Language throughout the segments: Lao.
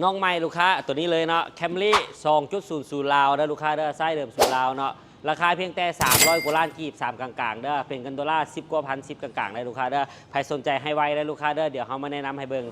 ນ້ອງໃໝ່ລູກຄ້າ ໂຕນີ້ເລີຍເນາະ Camry ສອງຈຸດສູນສູນລາວເດີລູກຄ້າເດີ ໄຊເດີມສູນລາວເນາະ ລາຄາພຽງແຕ່ສາມຮ້ອຍກວ່າລ້ານກີບ ສາມກາງໆເດີ ເປັນເງິນໂດລາສິບກວ່າພັນ ສິບກາງໆເດີລູກຄ້າເດີ ໃຜສົນໃຈໃຫ້ໄວເດີລູກຄ້າເດີ ດຽວເຮົາມາແນະນຳໃຫ້ເບິ່ງ.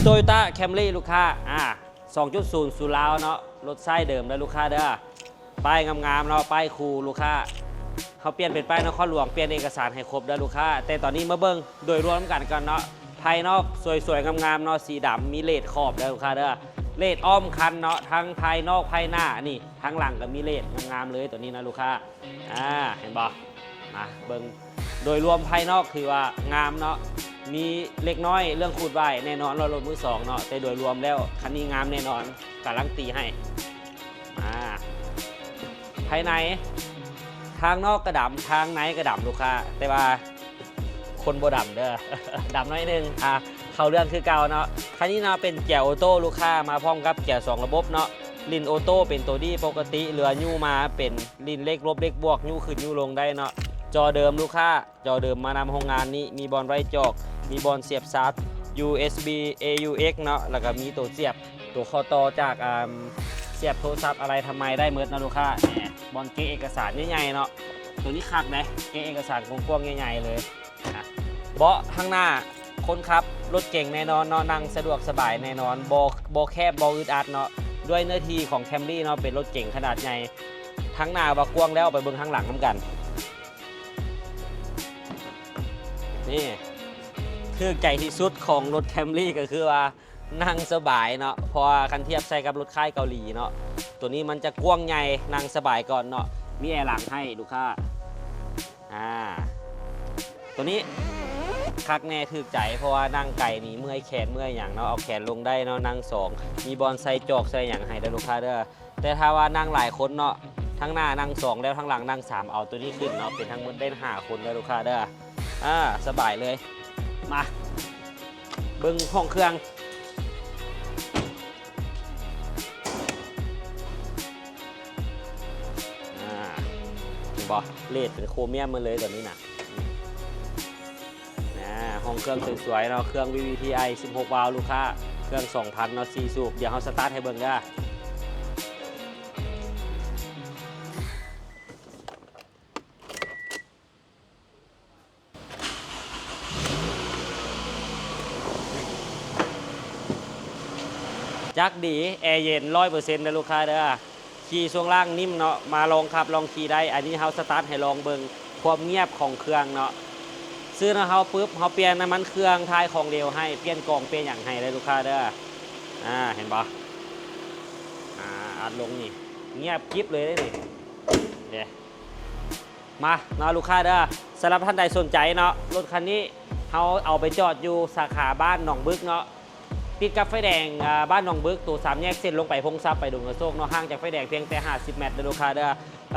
Toyota Camry ລູກຄ້າ ອາ ສອງຈຸດສູນສູນລາວເນາະ ລົດໄຊເດີມເດີລູກຄ້າເດີ. ປ້າຍງາມໆເນາະ ປ້າຍຄູລູກຄ້າ ເຮົາປ່ຽນເປັນປ້າຍນະຄອນຫຼວງ ປ່ຽນເອກະສານໃຫ້ຄົບເດີລູກຄ້າ ແຕ່ຕອນນີ້ມາເບິ່ງໂດຍລວມນຳກັນກ່ອນເນາະ ພາຍນອກສວຍໆງາມໆເນາະ ສີດຳ ມີເລດຂອບເດີລູກຄ້າເດີ ເລດອ້ອມຄັນເນາະ ທັງພາຍນອກພາຍໜ້າ ນີ້ທາງຫຼັງກໍມີເລດງາມໆເລີຍ ໂຕນີ້ນະລູກຄ້າ ອາ ເຫັນບໍ່ ມາເບິ່ງໂດຍລວມພາຍນອກຖືວ່າງາມເນາະ ມີເລັກນ້ອຍເລື່ອງຂູດຫວ້າຍ ແນ່ນອນວ່າລົດມືສອງເນາະ ແຕ່ໂດຍລວມແລ້ວຄັນນີ້ງາມແນ່ນອນ ກາລັນຕີໃຫ້. ມາ ພາຍໃນ ທາງນອກກະດຳ ທາງໃນກະດຳລູກຄ້າ ແຕ່ວ່າຄົນບໍ່ດຳເດີ ດຳໜ້ອຍໜຶ່ງ ອາ ເຂົ້າເລື່ອງຄືເກົ່າເນາະ ຄັນນີ້ເນາະ ເປັນເກຍໂອໂຕ້ລູກຄ້າ ມາພ້ອມກັບເກຍສອງລະບົບເນາະ ຫຼິ້ນໂອໂຕ້ເປັນໂຕດີປົກກະຕິ ເຫຼືອຍູ້ມາເປັນຫຼິ້ນເລກລົບເລກບວກ ຍູ້ຂຶ້ນຍູ້ລົງໄດ້ເນາະ ຈໍເດີມລູກຄ້າ. ຈໍເດີມມານຳໂຮງງານນີ້ ມີບ່ອນໄວ້ຈອກ ມີບ່ອນສຽບຊາດ ຢູເອັສບີ ເອຢູເອັກ ເນາະ ແລ້ວກໍມີໂຕສຽບ ໂຕຂໍ້ຕໍ່ຈາກ ອາ ສຽບໂທລະສັບອະໄລທຳໄມໄດ້ໝົດເນາະລູກຄ້າ ແໜ່ ບ່ອນເກັບເອກະສານໃຫຍ່ໆເນາະ ໂຕນີ້ຄັກເດ້ ເກັບເອກະສານກວ້າງໆໃຫຍ່ໆເລີຍ ອາ ເບາະທາງໜ້າຄົນຂັບລົດເກັງແນ່ນອນເນາະ ນັ່ງສະດວກສະບາຍແນ່ນອນ ບໍ່ ບໍ່ແຄບ ບໍ່ອຶດອັດເນາະ ດ້ວຍເນື້ອທີ່ຂອງ Camry ເນາະ ເປັນລົດເກັງຂະໜາດໃຫຍ່ ທາງໜ້າວ່າກວ້າງແລ້ວ ໄປເບິ່ງທາງຫຼັງນຳກັນ. ນີ້ ຖືກໃຈທີ່ສຸດຂອງລົດ Camry ກໍຄືວ່ານັ່ງສະບາຍເນາະ ເພາະວ່າຄັນທຽບໃສ່ກັບລົດຄ້າຍເກົາຫຼີເນາະ ໂຕນີ້ມັນຈະກວ້າງໃຫຍ່ ນັ່ງສະບາຍກ່ອນເນາະ ມີແອຫຼັງໃຫ້ລູກຄ້າ ອາ ໂຕນີ້ຄັກແນ່ ຖືກໃຈ ເພາະວ່ານັ່ງໄກນີ້ເມື່ອຍແຂນເມື່ອຍຫຍັງເນາະ ເອົາແຂນລົງໄດ້ເນາະ ນັ່ງສອງ ມີບ່ອນໃສ່ຈອກໃສ່ຫຍັງໃຫ້ເດີລູກຄ້າເດີ. ແຕ່ຖ້າວ່ານັ່ງຫຼາຍຄົນເນາະ ທາງໜ້ານັ່ງສອງ ແລ້ວທາງຫຼັງນັ່ງສາມ ເອົາໂຕນີ້ຂຶ້ນເນາະ ເປັນທັງໝົດໄດ້ຫ້າຄົນເດີລູກຄ້າເດີ ອາ ສະບາຍເລີຍ ມາເບິ່ງຫ້ອງເຄື່ອງ ອາ ເຫັນບໍ່ ເລດເປັນໂຄຣມຽມໝົດເລີຍໂຕນີ້ນະ. ນະ ຫ້ອງເຄື່ອງສວຍໆເນາະ ເຄື່ອງ ວີວີທີໄອ ສິບຫົກວາວລູກຄ້າ ເຄື່ອງສອງພັນເນາະ ສີ່ສູບ ດຽວເຮົາສະຕາດໃຫ້ເບິ່ງເດີ ຈັກດີ ແອເຢັນ ຮ້ອຍເປີເຊັນເດີລູກຄ້າເດີ. ຂີ່ຊ່ວງລ່າງນິ້ມເນາະ ມາລອງຂັບລອງຂີ່ໄດ້ ອັນນີ້ເຮົາສະຕາດໃຫ້ລອງເບິ່ງຄວາມງຽບຂອງເຄື່ອງເນາະ ຊື້ນຳເຮົາປຶບ ເຮົາປ່ຽນນ້ຳມັນເຄື່ອງ ຖ່າຍຂອງເຫຼວໃຫ້ ປ່ຽນກອງປ່ຽນຫຍັງໃຫ້ເດີລູກຄ້າເດີ ອາ ເຫັນບໍ່ ອາ ອັດລົງນີ້ ງຽບກິບເລີຍເດ້ນີ້ ເດ້ ມາເນາະລູກຄ້າເດີ ສຳລັບທ່ານໃດສົນໃຈເນາະ ລົດຄັນນີ້ເຮົາເອົາໄປຈອດຢູ່ສາຂາບ້ານໜອງບຶກເນາະ ຕິດກັບໄຟແດງ ອາ ບ້ານໜອງບຶກ ໂຕສາມແຍກເສັ້ນລົງໄປພົງຊັບ ໄປດົງກະໂຊກເນາະ ຫ່າງຈາກໄຟແດງພຽງແຕ່ຫ້າສິບແມັດເດີລູກຄ້າເດີ ອ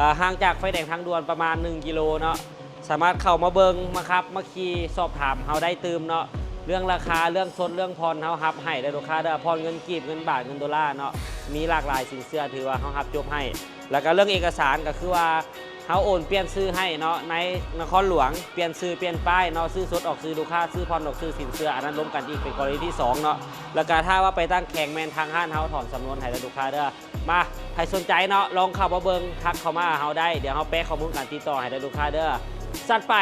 າ ຫ່າງຈາກໄຟແດງທາງດ່ວນປະມານໜຶ່ງກິໂລເນາະ ສາມາດເຂົ້າມາເບິ່ງ ມາຂັບ ມາຂີ່ ສອບຖາມເຮົາໄດ້ຕື່ມເນາະ ເລື່ອງລາຄາ ເລື່ອງຊົດ ເລື່ອງຜ່ອນ ເຮົາຮັບໃຫ້ເດີລູກຄ້າເດີ ຜ່ອນເງິນກີບ ເງິນບາດ ເງິນໂດລາເນາະ ມີຫຼາກຫຼາຍສິນເຊື່ອ ຖືວ່າເຮົາຮັບຈົບໃຫ້ ແລ້ວກະເລື່ອງເອກະສານ ກະຄືວ່າ ເຮົາໂອນປ່ຽນຊື່ໃຫ້ເນາະ ໃນນະຄອນຫຼວງ ປ່ຽນຊື່ປ່ຽນປ້າຍເນາະ ຊື້ສົດອອກຊື່ລູກຄ້າ ຊື້ຜ່ອນອອກຊື່ສິນເຊື່ອ ອັນນັ້ນລົມກັນອີກ ເປັນກໍລະນີທີສອງເນາະ ແລ້ວກະຖ້າວ່າໄປຕັ້ງແຂວງແມ່ນທາງຮ້ານເຮົາຖອນສຳນວນໃຫ້ເດີລູກຄ້າເດີ ມາ ໃຜສົນໃຈເນາະ ລອງເຂົ້າມາເບິ່ງ ທັກເຂົ້າມາຫາເຮົາໄດ້ ດຽວເຮົາແປະຂໍ້ມູນການຕິດຕໍ່ໃຫ້ເດີລູກຄ້າເດີ ຈັດໄປ.